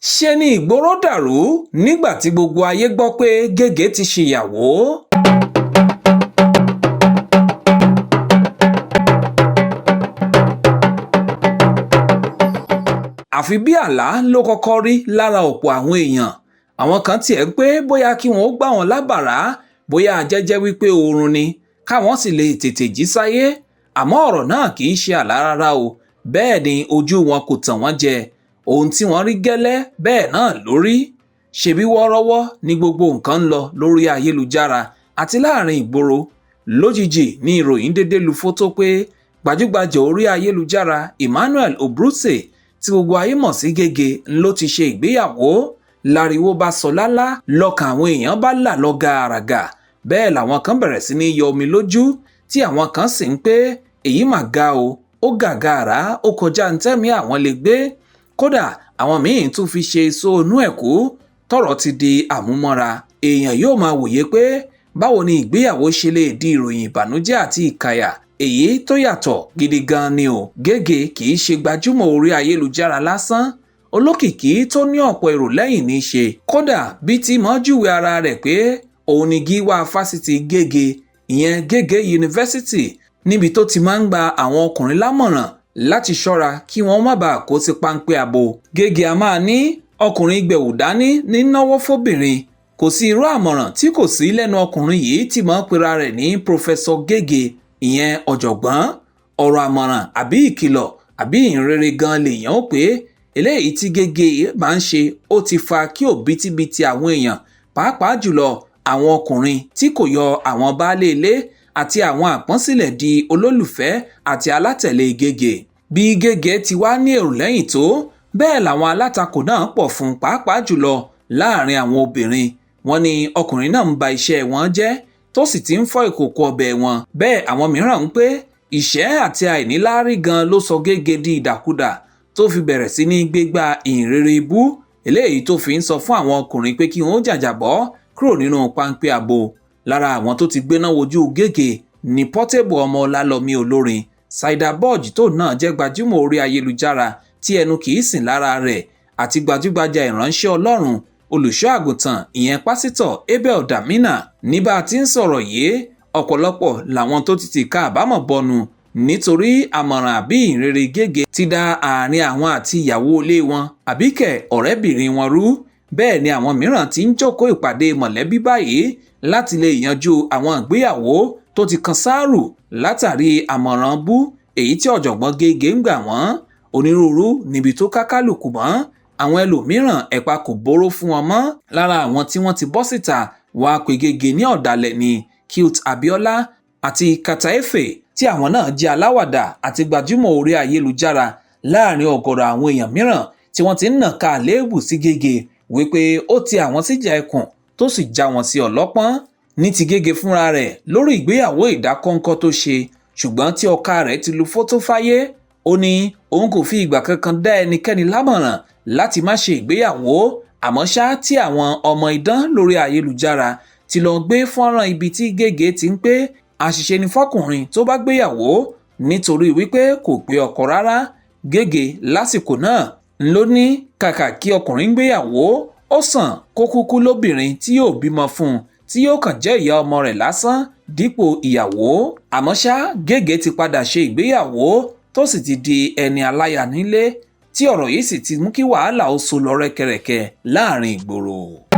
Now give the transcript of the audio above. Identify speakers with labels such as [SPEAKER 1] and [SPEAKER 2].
[SPEAKER 1] Ṣe ni ìgboro dàrú nígbà tí gbogbo ayé gbọ́ pé Gègé ti ṣèyàwó. Àfi bí àlá ló kọ́kọ́ rí lára ọ̀pọ̀ àwọn èèyàn. Àwọn kan tiẹ̀ ń pé bóyá kí wọ́n ó gbà wọ́n lábàrá, bóyá jẹ́jẹ́ wípé oorun ni, káwọn sì lè tètè jí sáyé. Àmọ́ ọ̀rọ̀ náà kì í ṣe àlá rárá o, bẹ́ẹ̀ ni ojú wọn kò tàn wọ́n jẹ. Ohun tí wọ́n rí gẹ́lẹ́ bẹ́ẹ̀ náà ló rí. Ṣebí wọ́ọ́rọ́wọ́ ni gbogbo nǹkan ń lọ lórí ayélujára àti láàrin ìgboro. Lójijì ni ìròyìn dédé lu fótó pé gbajúgbajà orí ayélujára Emmanuel Obruse tí gbogbo ayé mọ̀ sí Gègé ló ti ṣe ìgbéyàwó. Láriwo bá sọ lálá, lọ́kàn àwọn èèyàn bá là lọ gàràgà. Bẹ́ẹ̀ làwọn kan bẹ̀rẹ̀ sí ní yọ omi lójú, tí àwọn kan sì ń pé èyí mà ga o, ó gàgàrà, ó kọjá ntẹ́mi àwọn lè gbé. Kódà àwọn míín tún fi ṣe sóònú ẹ̀kú. Tọ́rọ̀ ti di àmúmọ́ra. Èèyàn yóò máa wòye pé báwo ni ìgbéyàwó ṣe lè di ìròyìn ìbànújẹ́ àti ìkàyà èyí tó yàtọ̀ gidi gan ni o. Gègé kì í ṣe gbajúmọ̀ orí ayélujára lásán, olókìkí tó ní ọ̀pọ̀ èrò lẹ́yìn ní í ṣe. Kódà bí tí mọ́ júwe ara rẹ̀ pé òun ni gíwá fásitì Gègé, ìyẹn Gègé University, níbi tó ti máa ń gba àwọn ọkùnrin lámọ̀ràn láti ṣọ́ra kí wọ́n má bàa kó sí páńpẹ́ abo. Gègé a máa ní ọkùnrin gbẹ̀wù dání ní náwó fóbìnrin. Kò sí irú àmọ̀ràn tí kò sí lẹ́nu ọkùnrin yìí tí mọ́ pera rẹ̀ ní Prọfẹ̀sọ Gègé, ìyẹn ọ̀jọ̀gbọ́n. Ọ̀rọ̀ àmọ̀ràn àbí ìkìlọ̀ àbí ìhìnrere gan lèèyàn ó pé eléyìí tí Gègé máa ń ṣe ó ti fa kí òbítíbitì àwọn èèyàn, pàápàá jùlọ àwọn ọkùnrin tí kò yọ àwọn baálé ilé àti àwọn àpọ́n sílẹ̀ di olólùfẹ́ àti alátẹ̀lé Gègé. Bí Gègé ti wá ní èrò lẹ́yìn tó, bẹ́ẹ̀ làwọn alátakò náà pọ̀ fún, pàápàá jùlọ láàrin àwọn obìnrin. Wọ́n ní ọkùnrin náà ń ba iṣẹ́ wọn jẹ́ tó sì ti ń fọ́ ìkòkò ọbẹ̀ wọn. Bẹ́ẹ̀ àwọn mìíràn ń pé ìṣẹ́ àti àìníláárí gan ló sọ Gègé di ìdàkudà tó fi bẹ̀rẹ̀ sí ní gbégbá ìhìnrere ibú, eléyìí tó fi ń sọ fún àwọn ọkùnrin pé kí wọ́n jàjàbọ́ kúrò nínú páńpẹ́ abo. Lára àwọn tó ti gbéná wojú Gègé ní Portable ọmọ Ọlálọ́mí olórin, Saida Boj tó náà jẹ́ gbajúmọ̀ orí ayélujára tí ẹnu kì í sìn lára rẹ̀, àti gbajúgbajà ìránṣẹ́ Ọlọ́run olùṣọ́ àgùntàn ìyẹn pásítọ̀ Abel Damina. Ní bá a ti ń sọ̀rọ̀ yìí, ọ̀pọ̀lọpọ̀ làwọn tó ti tìka àbámọ̀ bọnu nítorí àmọ̀ràn àbí ìhìnrere Gègé ti da àárín àwọn àti ìyàwó ilé wọn àbíkẹ́ ọ̀rẹ́bìnrin wọn rú. Bẹ́ẹ̀ ni àwọn mìíràn ti ń jókòó ìpàdé mọ̀lẹ́bí báyìí láti lè yanjú àwọn ìgbéyàwó tó ti kan sáàrù látàrí àmọ̀ràn bú èyí tí ọ̀jọ̀gbọ́n Gègé ń gbà wọ́n. Onírúurú níbi tó kákálùkù mọ́, àwọn ẹlòmíràn ẹ̀pa kò bóró fún wọn mọ́. Lára àwọn tí wọ́n ti bọ́ síta wàá pé Gègé ní ọ̀dàlẹ̀ ni Cute Abiola àti Kataefe, tí àwọn náà jẹ́ aláwàdà àti gbajúmọ̀ orí ayélujára láàrin ọ̀gọ̀rọ̀ àwọn èèyàn mìíràn tí wọ́n ti ń nàka àléébù sí Gègé wípé ó ti àwọn síjà ẹkùn tó sì já wọn sí ọlọ́pọ́n. Ní ti Gègé fúnra rẹ̀ lórí ìgbéyàwó ìdákọ́ńkọ́ tó ṣe, ṣùgbọ́n tí ọkọ rẹ̀ ti lu fótó fáyé, ó ní òun kò fi ìgbà kankan dá ẹnikẹ́ni lámọ̀ràn láti má ṣe ìgbéyàwó. Àmọ́ ṣá tí àwọn ọmọ idán lórí ayélujára ti lọ gbé fọ́nrán ibi tí Gègé ti ń pé àṣìṣe ni fọ́kùnrin tó bá gbéyàwó nítorí wípé kò pé ọkọ rárá. Gègé lásìkò náà ló ní kàkà kí ọkùnrin gbéyàwó, ó sàn kó kúkú lóbìnrin tí yóò bímọ fún un tí yóò kàn jẹ́ ìyá ọmọ rẹ̀ lásán dípò ìyàwó. Àmọ́ ṣá Gègé ti padà ṣe ìgbéyàwó tó sì ti di ẹni aláya nílé, tí ọ̀rọ̀ yìí sì ti mú kí wàhálà ó so lọ rẹ́kẹrẹ́kẹ láàrin ìgboro.